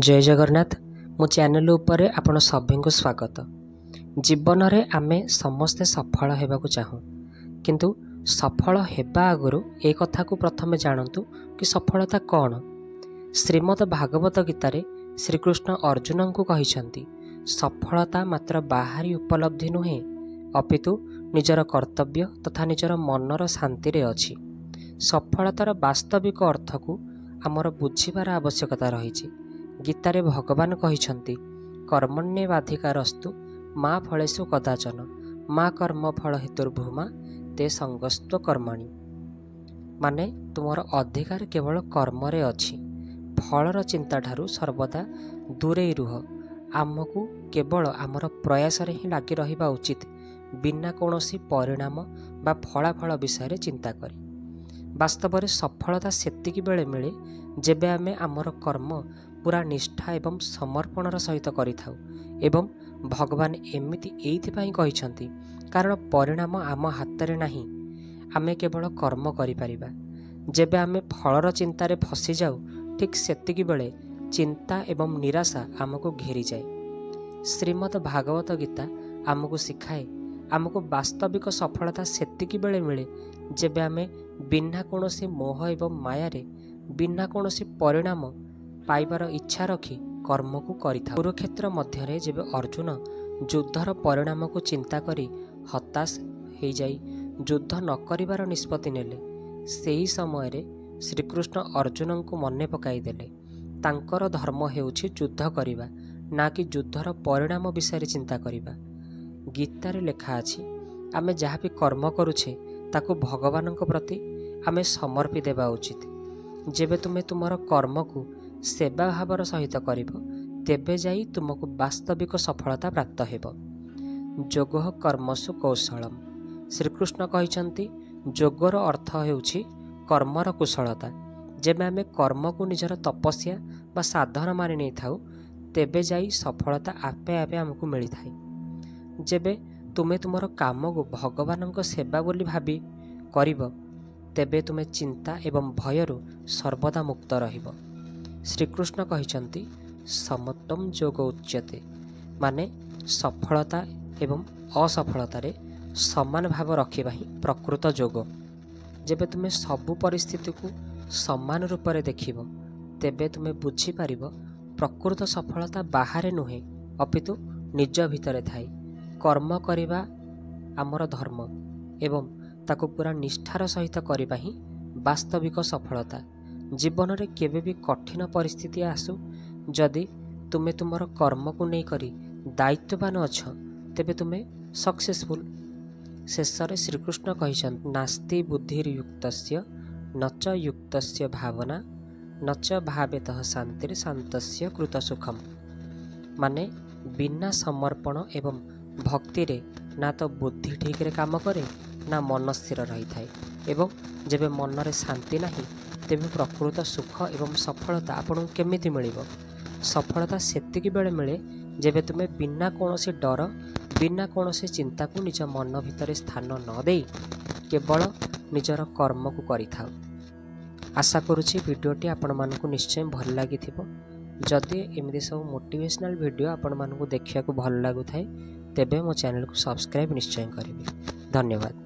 ଜୟ ଜଗନ୍ନାଥ। ମୋ ଚ୍ୟାନେଲ ଉପରେ ଆପଣ ସଭିଙ୍କୁ ସ୍ୱାଗତ। ଜୀବନରେ ଆମେ ସମସ୍ତେ ସଫଳ ହେବାକୁ ଚାହୁଁ, କିନ୍ତୁ ସଫଳ ହେବା ଆଗରୁ ଏ କଥାକୁ ପ୍ରଥମେ ଜାଣନ୍ତୁ କି ସଫଳତା କ'ଣ। ଶ୍ରୀମଦ ଭାଗବତ ଗୀତାରେ ଶ୍ରୀକୃଷ୍ଣ ଅର୍ଜୁନଙ୍କୁ କହିଛନ୍ତି, ସଫଳତା ମାତ୍ର ବାହାରି ଉପଲବ୍ଧି ନୁହେଁ, ଅପିତୁ ନିଜର କର୍ତ୍ତବ୍ୟ ତଥା ନିଜର ମନର ଶାନ୍ତିରେ ଅଛି। ସଫଳତାର ବାସ୍ତବିକ ଅର୍ଥକୁ ଆମର ବୁଝିବାର ଆବଶ୍ୟକତା ରହିଛି। ଗୀତାରେ ଭଗବାନ କହିଛନ୍ତି, କର୍ମଣ୍ୟେବାଧିକାରସ୍ତୁ ମା ଫଳେଷୁ କଦାଚନ ମା କର୍ମ ଫଳ ହେତୁର୍ଭୂମା ତେ ସଙ୍ଗସ୍ତ୍ୱ କର୍ମଣି। ମାନେ ତୁମର ଅଧିକାର କେବଳ କର୍ମରେ ଅଛି, ଫଳର ଚିନ୍ତାଠାରୁ ସର୍ବଦା ଦୂରେଇ ରୁହ। ଆମକୁ କେବଳ ଆମର ପ୍ରୟାସରେ ହିଁ ଲାଗି ରହିବା ଉଚିତ, ବିନା କୌଣସି ପରିଣାମ ବା ଫଳାଫଳ ବିଷୟରେ ଚିନ୍ତା କରି। ବାସ୍ତବରେ ସଫଳତା ସେତିକି ବେଳେ ମିଳେ ଯେବେ ଆମେ ଆମର କର୍ମ ପୁରା ନିଷ୍ଠା ଏବଂ ସମର୍ପଣର ସହିତ କରିଥାଉ। ଏବଂ ଭଗବାନ ଏମିତି ଏଇଥିପାଇଁ କହିଛନ୍ତି, କାରଣ ପରିଣାମ ଆମ ହାତରେ ନାହିଁ, ଆମେ କେବଳ କର୍ମ କରିପାରିବା। ଯେବେ ଆମେ ଫଳର ଚିନ୍ତାରେ ଫସିଯାଉ, ଠିକ୍ ସେତିକି ବେଳେ ଚିନ୍ତା ଏବଂ ନିରାଶା ଆମକୁ ଘେରିଯାଏ। ଶ୍ରୀମଦ ଭାଗବତ ଗୀତା ଆମକୁ ଶିଖାଏ, ଆମକୁ ବାସ୍ତବିକ ସଫଳତା ସେତିକି ବେଳେ ମିଳେ ଯେବେ ଆମେ ବିନା କୌଣସି ମୋହ ଏବଂ ମାୟାରେ, ବିନା କୌଣସି ପରିଣାମ ପାଇବାର ଇଚ୍ଛା ରଖି କର୍ମକୁ କରିଥାଉ। କୁରୁକ୍ଷେତ୍ର ମଧ୍ୟରେ ଯେବେ ଅର୍ଜୁନ ଯୁଦ୍ଧର ପରିଣାମକୁ ଚିନ୍ତା କରି ହତାଶ ହେଇଯାଇ ଯୁଦ୍ଧ ନ କରିବାର ନିଷ୍ପତ୍ତି ନେଲେ, ସେହି ସମୟରେ ଶ୍ରୀକୃଷ୍ଣ ଅର୍ଜୁନଙ୍କୁ ମନେ ପକାଇଦେଲେ ତାଙ୍କର ଧର୍ମ ହେଉଛି ଯୁଦ୍ଧ କରିବା, ନା କି ଯୁଦ୍ଧର ପରିଣାମ ବିଷୟରେ ଚିନ୍ତା କରିବା। ଗୀତାରେ ଲେଖା ଅଛି, ଆମେ ଯାହା ବି କର୍ମ କରୁଛେ ତାକୁ ଭଗବାନଙ୍କ ପ୍ରତି ଆମେ ସମର୍ପି ଦେବା ଉଚିତ। ଯେବେ ତୁମେ ତୁମର କର୍ମକୁ ସେବା ଭାବର ସହିତ କରିବ, ତେବେ ଯାଇ ତୁମକୁ ବାସ୍ତବିକ ସଫଳତା ପ୍ରାପ୍ତ ହେବ। ଯୋଗ କର୍ମସୁ କୌଶଳମ୍। ଶ୍ରୀକୃଷ୍ଣ କହିଛନ୍ତି, ଯୋଗର ଅର୍ଥ ହେଉଛି କର୍ମର କୁଶଳତା। ଯେବେ ଆମେ କର୍ମକୁ ନିଜର ତପସ୍ୟା ବା ସାଧନ ମାନି ନେଇଥାଉ, ତେବେ ଯାଇ ସଫଳତା ଆପେ ଆପେ ଆମକୁ ମିଳିଥାଏ। ଯେବେ ତୁମେ ତୁମର କାମକୁ ଭଗବାନଙ୍କ ସେବା ବୋଲି ଭାବି କରିବ, ତେବେ ତୁମେ ଚିନ୍ତା ଏବଂ ଭୟରୁ ସର୍ବଦା ମୁକ୍ତ ରହିବ। ଶ୍ରୀକୃଷ୍ଣ କହିଛନ୍ତି, ସମତ୍ୱം ଯୋଗ ଉଚ୍ୟତେ, ମାନେ ସଫଳତା ଏବଂ ଅସଫଳତାରେ ସମାନ ଭାବ ରଖିବା ହିଁ ପ୍ରକୃତ ଯୋଗ। ଯେବେ ତୁମେ ସବୁ ପରିସ୍ଥିତିକୁ ସମାନ ରୂପରେ ଦେଖିବ, ତେବେ ତୁମେ ବୁଝିପାରିବ ପ୍ରକୃତ ସଫଳତା ବାହାରେ ନୁହେଁ, ଅପିତୁ ନିଜ ଭିତରେ ଥାଏ। କର୍ମ କରିବା ଆମର ଧର୍ମ ଏବଂ ତାକୁ ପୁରା ନିଷ୍ଠାର ସହିତ କରିବା ହିଁ ବାସ୍ତବିକ ସଫଳତା। ଜୀବନରେ କେବେ ବି କଠିନ ପରିସ୍ଥିତି ଆସୁ, ଯଦି ତୁମେ ତୁମର କର୍ମକୁ ନେଇକରି ଦାୟିତ୍ୱବାନ ଅଛ, ତେବେ ତୁମେ ସକ୍ସେସଫୁଲ୍। ଶେଷରେ ଶ୍ରୀକୃଷ୍ଣ କହିଛନ୍ତି, ନାସ୍ତି ବୁଦ୍ଧିର୍ୟୁକ୍ତସ୍ୟ ନଚ ୟୁକ୍ତସ୍ୟ ଭାବନା ନଚ ଭାବେତଃ ଶାନ୍ତିର୍ ଶାନ୍ତସ୍ୟ କୃତ ସୁଖମ୍। ମାନେ ବିନା ସମର୍ପଣ ଏବଂ ଭକ୍ତିରେ ନା ତ ବୁଦ୍ଧି ଠିକରେ କାମ କରେ, ନା ମନ ସ୍ଥିର ରହିଥାଏ। ଏବଂ ଯେବେ ମନରେ ଶାନ୍ତି ନାହିଁ, ତେବେ ପ୍ରକୃତ ସୁଖ ଏବଂ ସଫଳତା ଆପଣଙ୍କୁ କେମିତି ମିଳିବ? ସଫଳତା ସେତିକି ବେଳେ ମିଳେ ଯେବେ ତୁମେ ବିନା କୌଣସି ଡର, ବିନା କୌଣସି ଚିନ୍ତାକୁ ନିଜ ମନ ଭିତରେ ସ୍ଥାନ ନ ଦେଇ କେବଳ ନିଜର କର୍ମକୁ କରିଥାଉ। ଆଶା କରୁଛି ଭିଡ଼ିଓଟି ଆପଣମାନଙ୍କୁ ନିଶ୍ଚୟ ଭଲ ଲାଗିଥିବ। ଯଦି ଏମିତି ସବୁ ମୋଟିଭେସନାଲ୍ ଭିଡ଼ିଓ ଆପଣମାନଙ୍କୁ ଦେଖିବାକୁ ଭଲ ଲାଗୁଥାଏ, ତେବେ ମୋ ଚ୍ୟାନେଲକୁ ସବସ୍କ୍ରାଇବ୍ ନିଶ୍ଚୟ କରିବେ। ଧନ୍ୟବାଦ।